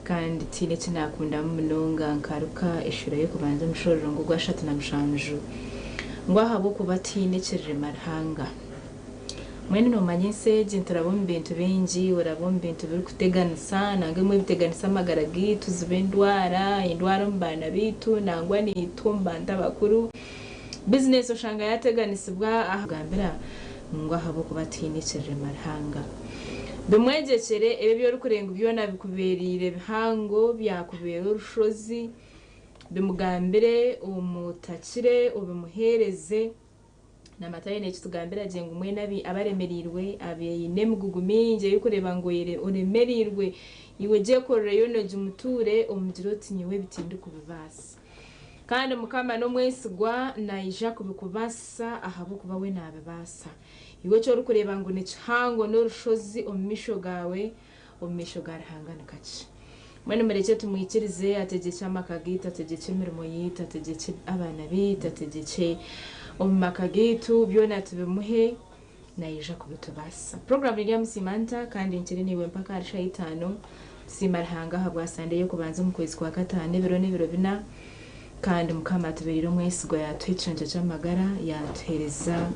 Kandi tihaine eki naakundamu munonga nka Luka eshuura y'okubanza omushororongo ogw'ashatu na mushanju, ngu ahabw'okuba tihaine ekirirema Ruhanga. Mbwenu noomanya ensi egi nituraba omu bintu bingi, oraba omu bintu birikuteganisa, nangwa ebimwe biteganisa amagara gaitu, ziba endwara, endwara omu baana baitu, nangwa naitwe omu bantu abakuru. Bizinesi oshanga yaateganisibwa aha kugambira ngu ahabw'okuba tihaine ekirirema Ruhanga. Bimwegyekyere ebi ebi orikureeba ngu byona bikubeereire bihango, byakubeera orushozi, bimugambire, omutakire, obimuheereze. Na Matayo neekitugambira gye ngu mwena abaremereirwe, abaine emigugu mingi ei orikureeba ngu oremereirwe, iwe gyekorere yoona ogimutuure, omugire oti nyowe ebi tindikubibaasa. Kandi Mukama n'omwesigwa, naija kubikubaasisa ahabw'okuba we naabibaasa. Iwe eki orikureeba ngu ni kihango n'orushozi omu maisho gaawe, omu maisho ga Ruhanga ni kakye. Mbwenu murekye tumwikirize ategyekye amaka gaitu, ategyekye emirimo yaitu, ategyekye abaana baitu, ategyekye omu maka gaitu, byona tubimuhe, naija kubitubaasisa. Puroguraamu eri aha Musiima Nta kandi nkiri naiwe mpaka ahari shaaha itaano. Tusiima Ruhanga ahabwa Sande y'okubanza omu kwezi kwa kataano ebiro n'ebiro bina. Kandi Mukama atubereire omwesigwa yaatuha ekiconco ky'amagara, yaatuheereza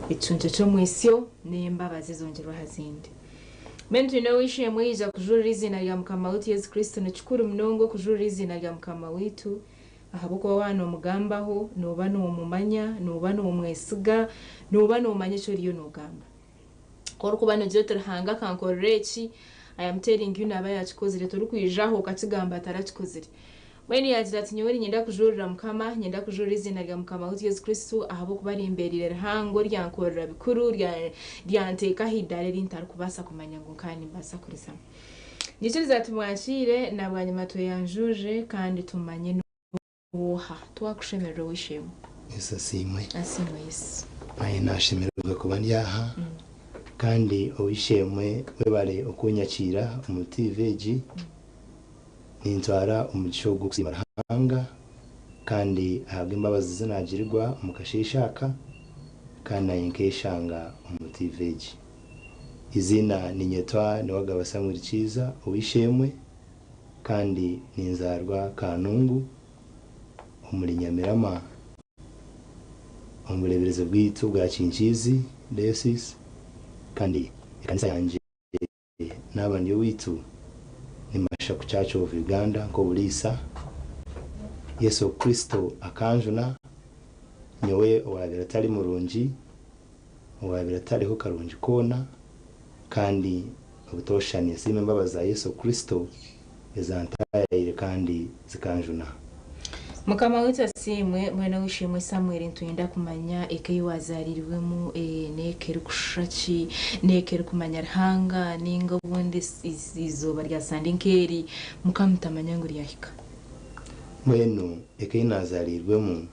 ekiconco ky'omwitsyo n'embabazi ezongyerwa aha zindi. Mbwenu twine ow'eishe-emwe oija kujurira eiziina rya Mukama waitu Yesu Kristo. Ni kikuru munonga okujurira eiziina rya Mukama waitu ahabw'okuba waaba noomugambaho, nooba noomumanya, nooba noomwesiga, nooba noomanya eki oriyo noogamba. Ku orikuba noogira oti Ruhanga akankorera eki, I am telling you naaba yaakikozire, torikwija aho okakigamba atarakikozire. Mbwenu yaagira ati, Nyowe niinyenda kujurira Mukama, niinyenda kujurira eiziina rya Mukama waitu Yesu Kristo, ahabw'okuba rimbeereire rihango, ryankorera bikuru, ryanteeka aha idaara eri ntarikubaasa kumanya ngu nkaba nimbaasa kurizamu. Nyikiriza tumwakiire, na bwanyima tweyanjurire kandi tumanye n'oha. Twakushemererwa ow'eishe-emwe. Yesu asiimwe. Asiimwe Yesu. Naanye naashemererwa kuba ndi aha. Kandi ow'eishe-emwe webare okunyakiira omu TV egi. Nintwara omugisha ogu kusiima Ruhanga kandi ahabw'embabazi zi naagirirwa omu kasheeshe aka kandi naanye nkeshanga omu TV egi. Eiziina ninyetwa Niwagaba Samuel Kiiza ow'eishe-emwe kandi ninzaarwa Kanungu omuri Nyamirama omu bureeberezi bwaitu obwa Kinkiizi Diocese kandi ekanisa yangye Naaba ndi owaitu, nimbasha kuchurch of Uganda nk'oburiisa. Yesu Kristo akanjuna, nyowe owaabaire atari murungi, owaabaire atariho karungi koona, kandi obutoosha ninsiima embabazi za Yesu Kristo ezantaayaayire kandi zikanjuna. Mukama waitu asiimwe, mbwenu ow'eishe-emwe Samuel nitwenda kumanya eka ei wazaariirwemu n'eka erikushusha ki? N'eka erikumanya Ruhanga ninga obundi eizooba rya Sande nk'eri mukamutamanya ngu ryahika? Mbwenu eka ei naazaariirwemu,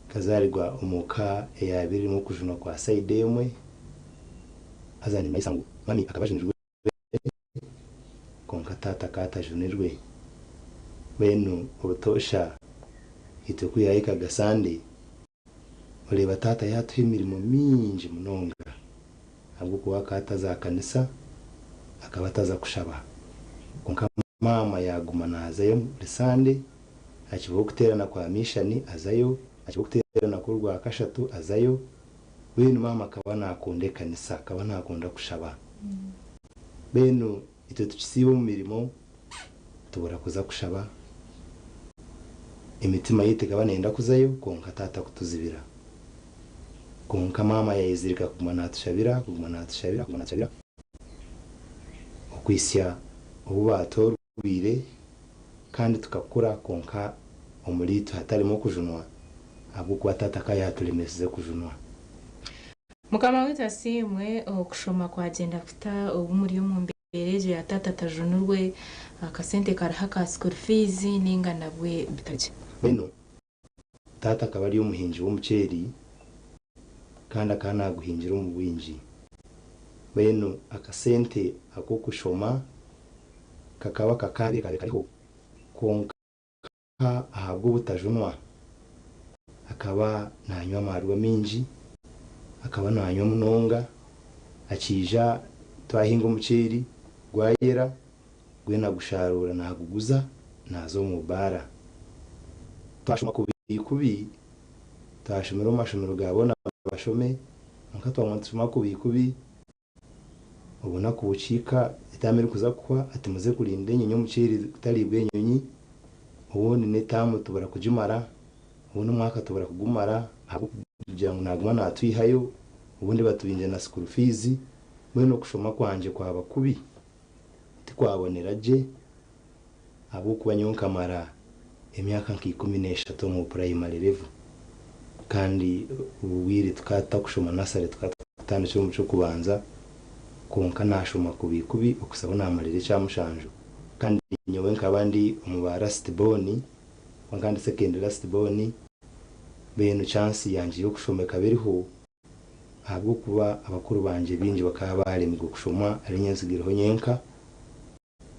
nkazaarirwa omu ka eyaabaire erimu okujunwa kwa sayidi emwe, haza nimanyisa ngu mami akaba ajunirwe Kwonka taata akaba atajunirwe. Mbwenu obutoosha itwe ku yaahikaga Sande, oreeba taata yaatuha emirimo mingi munonga ahabw'okuba akaba ataza aha kanisa, akaba ataza kushaba. Kwonka maama yaaguma naazayo buri Sande, hakibaho okuteerana kwa miishani azayo, hakibaho okuteerana kw'orwakashatu azayo. Mbwenu maama akaba naakunda ekanisa, akaba naakunda kushaba. Mbwenu itwe tukisiiba omu mirimo, tubura kuza kushaba. Emitima yaitu ekaba neeyenda kuzayo kwonka taata kutuzibira. Kwonka maama yaayezirika kuguma naatushabira, kuguma naatushabira, kuguma naatushabira okuhitsya obu baatworweire kandi tukakura kwonka omuriitwe hatarimu okujunwa ahabw'okuba taata akaba yaaturemesize kujunwa. Mukama waitu asiimwe, okushoma kwagyenda kuta obu muri omu mbeera egyo ya taata atajunirwe, akasente kariho aka school fees ninga nabwe bitagye. Mbwenu taata akaba ari omuhingi w'omuceeri kandi akaba naaguhingira omu bwingi. Mbwenu akasente ak'okushoma kakaba kakaabaire kariho kwonka. Kwonka ahabw'obutajunwa, akaba naanywa amaarwa maingi, akaba naanywa munonga, akiija twahinga omuceeri gwayera, Gwena gusharuura naaguguza naaza omu baara. Twashoma kubi kubi, twashomera omu mashomero ga boona bashome, kwonka twaguma nitushoma kubi kubi, obunaku bukihika etaamu erikuza kuhwa ati muze kurinda enyonyi omuceeri gutariibwa enyonyi, obundi n'etaamu tubura kugimara, obundi omwaka tubura kugumara ahabw'okugira ngu naaguma naatwihayo, obundi batubingira na school fees, mbwenu okushoma kwangye kwaba kubi. Tikwabonera gye ahabw'okuba nyowe nkamara emyaka nka 13 omu purayimare revo kandi obwo bwire tukaba tutakushoma nasare tukaba tukutandikira omu ky'okubanza kwonka naashoma kubi kubi okuhitsya obu naamarire ekya mushanju kandi nyowe nkaba ndi omu ba lasiti booni ahabw'okuba nkaba ndi sekendi lasiti booni mbwenu chansi yangye y'okushoma ekaba eriho. Ahabw'okuba abakuru bangye baingi bakaba baaremirwe kushoma ari nyowe ntsigaireho nyenka,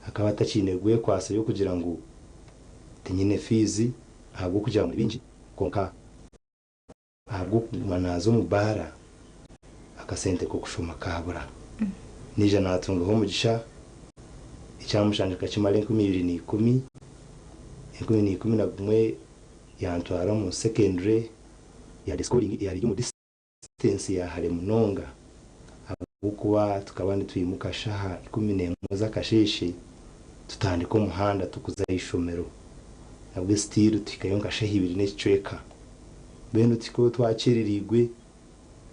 akaba atakiine rwekwatso y'okugira ngu tinyine fiizi ahabw'okugira ngu muri baingi, kwonka ahabw'okuguma naaza omu baara akasente k'okushoma kaabura. Naija naatungaho omugisha, ekyamushanju nkakimara 2010, 2011 yantwara omu secondary ya day schooling eyari eri omu distance ya hare munonga ahabw'okuba tukaba nitwimuka shaha 11 z'akasheeshe tutandika omuhanda tukuza aha ishomero nabwe still tuhikayo nka shaha ibiri n'ekicweka mbwenu tuhika twakyererigwe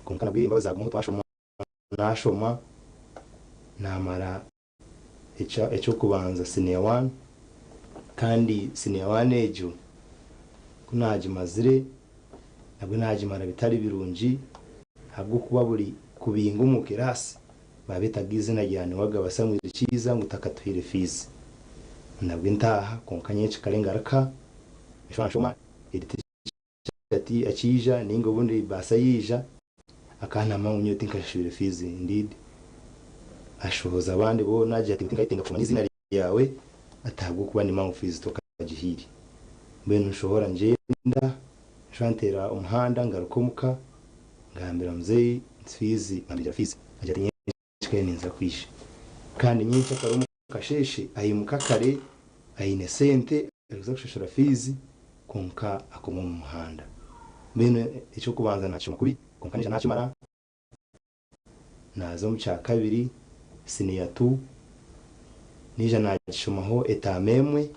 kwonka nabwe embabazi zagumaho twashoma nashoma namara Eky'okubanza siniya wani, kandi siniya wani egyo ku naagimazire nabwo naagimara bitari birungi ahabw'okuba buri kubinga omu kiraasi baabeetaga eiziina rya Niwagaba Samuel Kiiza ngu takatuhaire fiizi. Nabwo ntaaha kwonka nyenkikare ngaruka nshoma nshoma ati akiija ninga obundi baasa yaija akantama ngu nyowe tinkashashwire fees indeed ashohoza abandi boona agira ati tinkayetenga kushoma n'eiziina ryawe ati ahabw'okuba nimanya ngu fees tokagihaire. Mbwenu nshohora ngyenda nshuba nteera omuhanda ngaruka omuka ngambira muzeeyi nti fees bambigira fees agira ati Nyenkya ninza kwija. Kandi nyenkya kare omu kasheeshe aimuka kare aine sente arikuza kushashura fiizi kwonka akoma omu muhanda. Mbwenu eky'okubanza naakishoma kubi kwonka naija naakimara naaza omu kyakabiri siniya tu naija naagishomaho etaama emwe.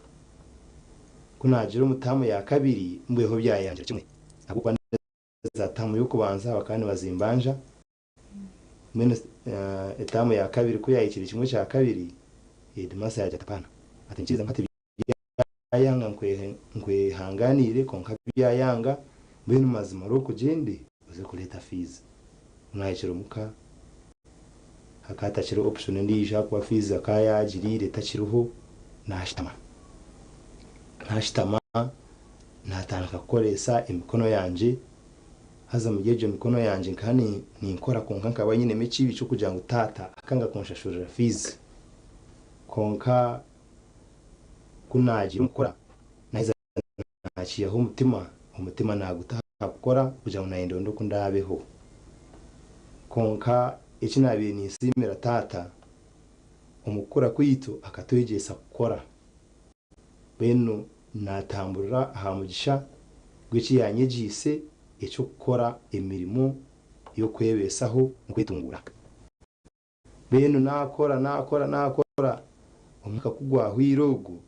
Ku naagira omu taamu ya kabiri mbweho byayangira kimwe ahabw'okuba za taamu y'okubanza bakaba nibazimbanja. Mbwenu etaamu ya kabiri ku yaahikire kimwe kya kabiri, Heedimaasa yaagira ati, Apaana! Ati, Nkiriza ngu hati byayanga nkwehanganiire, kwonka byayanga, mbwenu mazima ori okugyende oze kureeta fiizi. Ku naahikire omuka, hakaba hatakiriho option endiijo ahakuba fiizi akaba yaagiriire etakiriho, naashutama. Naashutama, naatandika kukoresa emikono yangye. Haza omuri egyo mikono yangye nkaba ninkora kwonka nkaba nyinemu ekibi ky'okugira ngu taata akanga kunshashurira fiizi. Kwonka ku naagiire omu kukora, naaheza naakiihaho omutima, omutima naaguta aha kukora kugira ngu naanye ndonde oku ndaabeho. Kwonka eki naabaire ninsiimira taata, omu kukura kwaitu akatwegyesa kukora. Mbwenu naatamburira aha mugisha gw'eki yaanyegyeise eky'okukora emirimo y'okwebeesaho n'okwetunguura. Mbwenu naakora, naakora, naakora, omwaka ku gwahweire ogwo,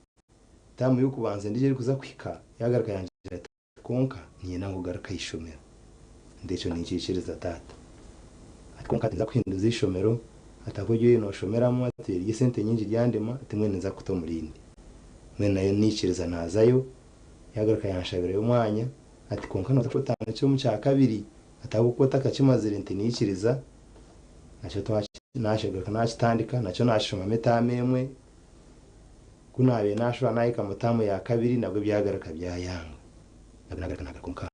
taamu y'okubanza endiijo erikuza kuhika yaagaruka yangira ati, Kwonka niinyenda ngu ogaruke aha ishomero. Nti ekyo ninkiikiriza taata. Ati kwonka ninza kuhinduza eishomero, ati ahabw'okuba eryo eri nooshomeramu ati rirya esente nyingi ryandema, ati mbwenu ninza kukuta omu rindi. Mbwenu nayo naikiriza naazayo, yaagaruka yanshabirayo omwanya, ati kwonka nooza kutandikira omu kyakabiri, ati ahabw'okuba otakakimazire nti naikiriza, nakyo naagaruka naakitandika, nakyo naakishomamu etaama emwe. Ku naabaire naashuba naahika mu taamu ya kabiri nabwo byagaruka byayanga. Nabwo naagaruka naagaruka omuka.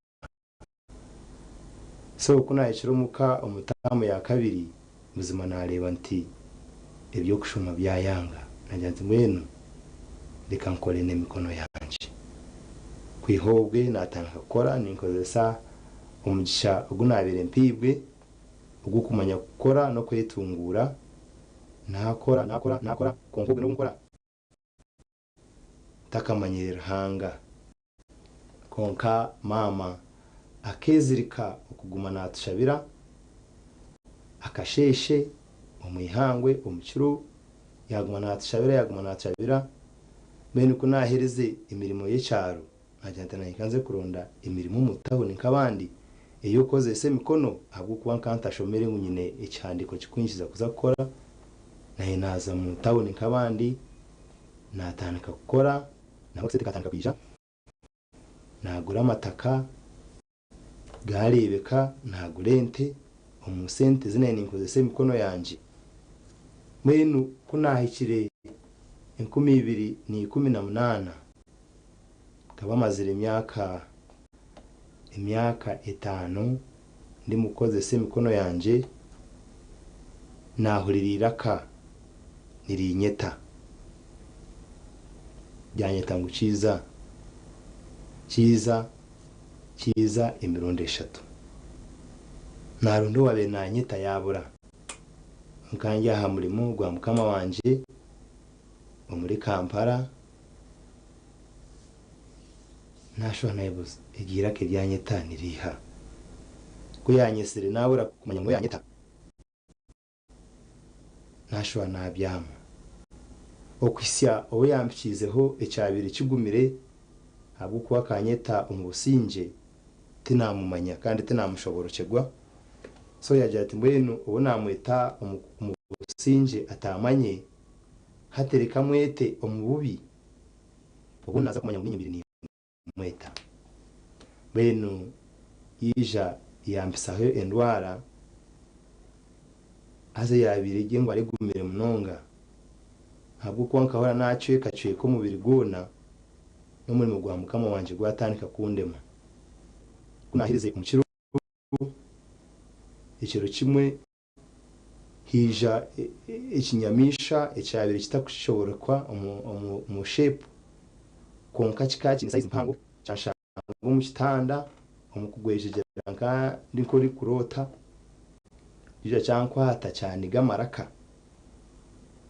So ku naahikire omuka omu taamu ya kabiri, buzima naareeba nti eby'okushoma byayanga. Naagira nti mbwenu reka nkore n'emikono yangye. Kwiha obwe naatandika kukora ninkozesa omugisha ogu naabaire mpaibwe ogw'okumanya kukora n'okwetunguura. Naakora, naakora, naakora, kwonka obwe n'obu nkora. Ntakamanyire Ruhanga. Kwonka maama akeezirika okuguma naatushabira akasheeshe, omu ihangwe, omu kiro, yaaguma naatushabira yaaguma naatushabira. Mbwenu ku naaherize emirimo y'ekyaro, naagira nti naanye ka nze kuronda emirimo omu tauni nk'abandi ey'okukozesa emikono ahabw'okuba nkaba ntashomire ngu nyine ekihandiiko kikunyikiriza kuza kukora. Naanye naaza omu tauni nk'abandi naatandika kukora, nabwo akasente kaatandika kwija. Naagura amataka gaareebeka, naagura ente omu sente zi naabaire ninkozesa emikono yangye. Mbwenu ku naahikire 2018, nkaba mazire emyaka emyaka etaano ndimu kukozesa emikono yangye, naahurira eiraka nirinyeta. Ryanyeta ngu Kiiza, Kiiza, Kiiza emirundi eshatu. Naaronda owaabaire naanyeta yaabura. Nka ndi aha murimo gwa mukama wangye omuri Kampala, naashuba naayebuuza, Eryo eiraka eryanyeta ni riiha? Ku yaanyetsire naabura kumanya ngu niwe yaanyeta. Naashuba naabyama. Okuhitsya obu yampikiizeho ekyabaire kigumire ahabw'okuba akanyeta omu busingye, tinaamumanya kandi tinaamushoborokyerwa. So yaagira ati, Mbwenu obu naamweta omu busingye ataamanye, hati reka mwete omu bubi, obwo naaza kumanya ngu niinye mbaire Mweta. Mbwenu yaija yampisaho endwara, haza yaabaire eri endwara egumire munonga, ahabw'okuba nkahurira naacwekacweka omubiri gwona, n'omurimo gwa Mukama wangye gwatandika kundema. Ku naaherize omu kiro, ekiro kimwe haija ekinyamaishwa ekyabaire kitakushoborekwa omu shape kwonka kikaba kiine size mpango kyanshanga omu kitanda omu kugwejegyera nka ndi nk'orikuroota kyaija kyankwata kyaniga amaraka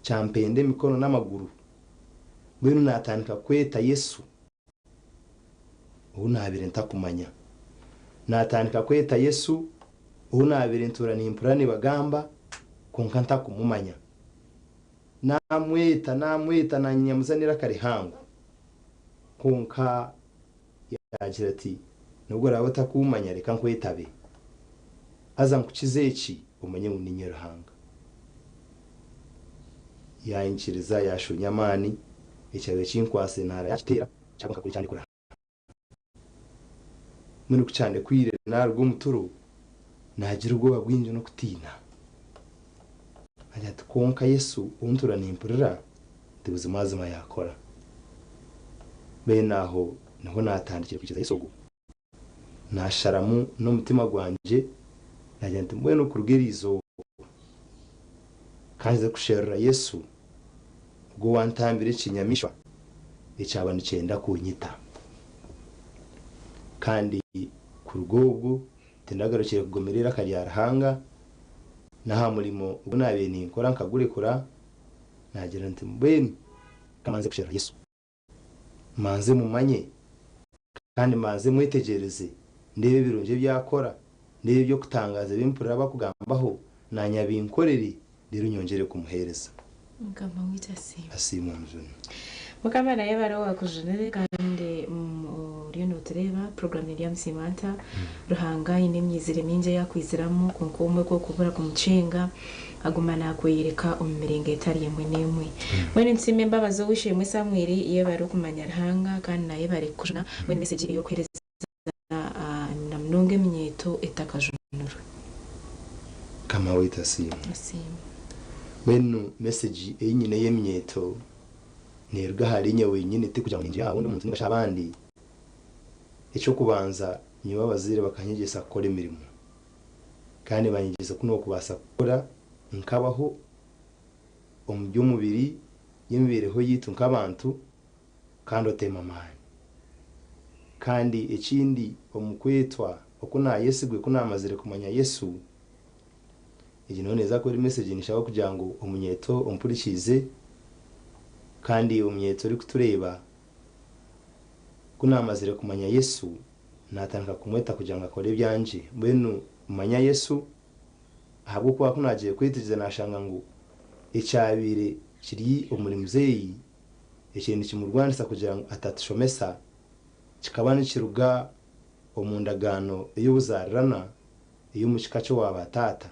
kyampenda emikono n'amaguru mbwenu natandika kweta Yesu ou naabaire ntakumanya. Naatandika kweta Yesu ou naabaire ntuura nimpurira nibagamba kwonka ntakumumanya. Naamweta, naamweta naanyamuza n'eiraka rihango. Kwonka yaagira ati, N'obu oraabe otakuumanya, reka nkwetabe. Haza nkukize eki, omanye ngu niinye Ruhanga. Yainyikiriza, yaashuunya amaani, ekyabaire kinkwatsire naara yaakiteera, kyagwa nka kuri kyandekura. Mbwenu ku kyandekwire naaruga omu turo, naagira obwoba bwingi n'okutiina. Naagira nti, Kwonka Yesu ou ntuura nimpurira, nti buzimazima yaakora. Mbwenu aho niho naatandikire kwikiriza Yesu ogwo. Naasharamu n'omutima gwangye, naagira nti, Mbwenu kuruga eri izooba, ka nze kusherura Yesu, ogwo owantambire ekinyamaishwa ekyaba nikyenda kunyita. Kandi kuruga obwo tindagarukire kugomera eiraka rya Ruhanga, n'aha murimo ogu naabaire ninkora nkagurekura, naagira nti, Mbwenu ka mbanze kusherura Yesu. Mbanze mumanye, kandi mbanze mwetegyereze, ndeebe ebirungi ebi akora, ndeebe eby'okutangaaza ebi mpurira bakugambaho, naanye abinkorere, reero nyongyere kumuheereza. Mukama waitu asiimwe. Asiimwe Omujuni. Mukama nayebare owakujunire kandi oriyo notureeba program eri Amusiimanta. Ruhanga aine emyizire mingi ei akwiziramu kwonka obumwe ku orikubura kumukyenga aguma naakweyoreka omu miringo etari emwe n'emwe. Mbwenu nitusiima embabazi ow'eishe-emwe Samuel yebare okumanya Ruhanga kandi nayebare kukujuna. Mbwenu message ei orikuheereza na munonga eminyeeto etakajunirwe. Mukama waitu asiimwe. Asiimwe. Mbwenu message ei nyine ey'eminyeeto neeruga ahari nyowe wenyini tikugira ngu ningiha aha wundi muntu ninga shi abandi. Eky'okubanza, nyowe abazaire bakanyegyesa kukora emirimo. Kandi banyegyesa oku n'okubaasa kukora nkabaho omu by'omubiri n'emibeereho yaitu nk'abantu kandi oteema amaani. Kandi ekindi, omu kwetwa oku naayesigwe ku naamazire kumanya Yesu, egi nayo neeza kuba eri mesegi nishaba kugira ngu omunyeeto ompurikiize kandi omunyeeto orikutureeba. Ku naamazire kumanya Yesu, naatandika kumweta kugira ngu akore ebyangye. Mbwenu manya Yesu, ahabw'okuba ku naagiire kwetegyereza naashanga ngu ekyabaire kiri omuri muzeeyi ekiri nikimurwanisa kugira ngu atatushomesa kikaba nikiruga omu ndagaano ey'obuzaarirana ey'omu kika ky'owa baataata.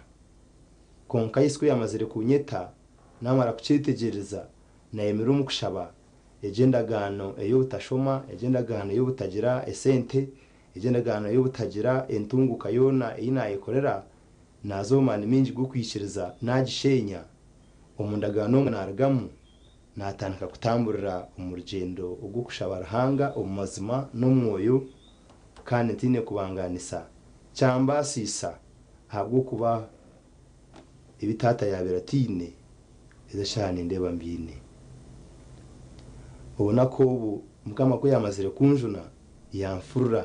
Kwonka Yesu ku yaamazire kunyeta, naamara kukyetegyereza, naayemerera omu kushaba, egyo endagaano ey'obutashoma, egyo endagaano ey'obutagira esente, egyo endagaano ey'obutagira entunguuka yoona ei naayekorera, naaza omu maani maingi g'okwikiriza naagisheenya, omu ndagaano omwo naarugamu, naatandika kutamburira omu rugyendo rw'okushaba Ruhanga omu mazima n'omwoyo kandi ntaine kubangaanisa. Kyambaasisa ahabw'okuba ebi taata yaabaire ataine, ezi eshaaha nindeeba mbiine. Obunaku obu Mukama ku yaamazire kunjuna, yanfurura.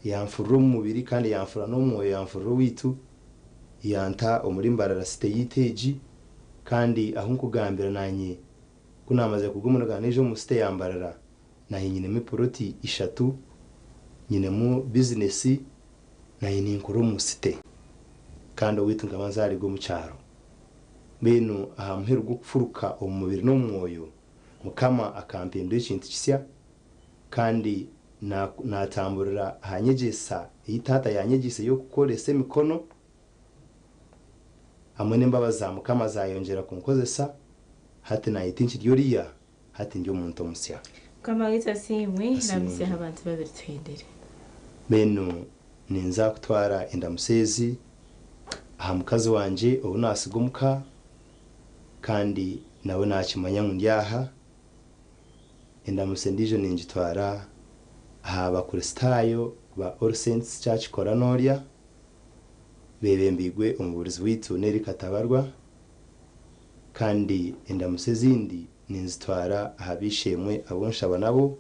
Yanfurura omu mubiri kandi yanfurura n'omu mwoyo, yanfurura owaitu, yanta omuri Mbarara City yaitu egi. Kandi ahu nkugambira naanye ku naamazire kuruga omu Uganda naija omu City ya Mbarara, naanye nyinemu epuroti ishatu, nyinemu bizinesi, naanye ninkora omu City. Kandi owaitu nkaba nzaarigwe omu kyaro. Mbwenu aha muheru gw'okufuruka omu mubiri n'omu mwoyo, Mukama akampindura ekintu kisya, kandi naatamburira aha nyegyesa ei taata yaanyegyeise ey'okukoresa emikono, hamwe n'embabazi za Mukama zaayongyera kunkozesa, hati naanye tinkiri oriya, hati ndi omuntu omusya. Mukama waitu asiimwe, Asiimwe. Ramutsyaho abantu babiri tuhendere. Mbwenu ninza kutwara endamutsyo ezi aha mukazi wangye ou naatsiga omuka, kandi nawe naakimanya ngu ndi aha. Endamutsyo endiijo ningitwara aha Bakristaayo ba All Saints Church Koranorya, beebembeirwe omubuurizi waitu Nelly Katabarwa. Kandi endamutsyo ezindi ninzitwara aha b'eishe-emwe abu nshaba nabo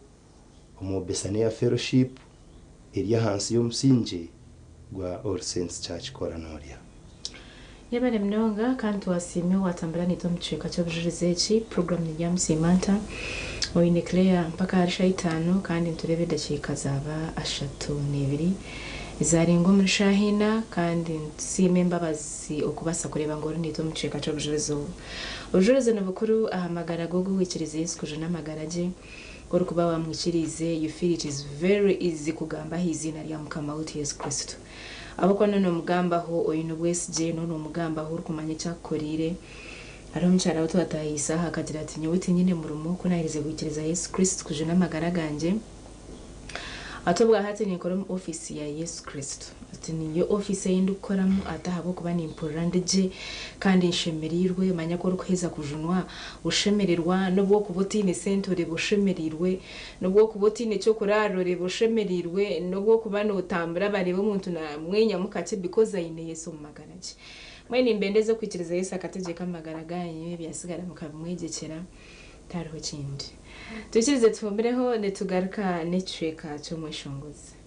omu Bethania Fellowship eri ahansi y'omusingye gwa All Saints Church Koranorya. Yebare munonga kandi twasiima owatambura naitwe omu kicweka ky'obujurizi eki. Puroguramu ni Nyamusiima Nta. Oine Claire mpaka ahari shaaha itaano kandi nitureeba edakiika zaaba ashatu n'ibiri zaarengwa omuri shaaha ina kandi nitusiima embabazi okubaasa kureeba ngu ori naitwe omu kicweka ky'obujurizi obu. Obujurizi ni bukuru aha magara g'ogwo owaikiriize Yesu kujuna amagara gye. Ku orikuba waamwikiriize, you feel it is very easy kugamba aha iziina rya Mukama waitu Yesu Kristo. Ahabw'okuba noba noomugambaho oine obwesigye, noba noomugambaho orikumanya eki akukoreire. Hariho omukyara ou twataahiise aha akagira ati, Nyowe tinyine murimo, ku naaherize kwikiriza Yesu Kristo kujuna amagara gangye, ati obwahati ninkora omu ofiisi ya Yesu Kristo. Ati niyo ofiisi ei ndikukoramu ati ahabw'okuba nimpurira ndi gye kandi nshemereirwe. Manya ku orikuheza kujunwa oshemererwa, n'obu okuba otaine sente oreeba oshemereirwe, n'obu okuba otaine ky'okuraara oreeba oshemereirwe, n'obu okuba nootambura bareeba omuntu naamwenyamu kakye because aine Yesu omu magara gye. Mbwenu nimbendeza okwikiriza Yesu akategyeka amagara gaanyu ebyatsigara mukabimwegyekyera tihariho kindi. Twikirize tuhumireho nitugaruka n'ekicweka ky'omweshongozi.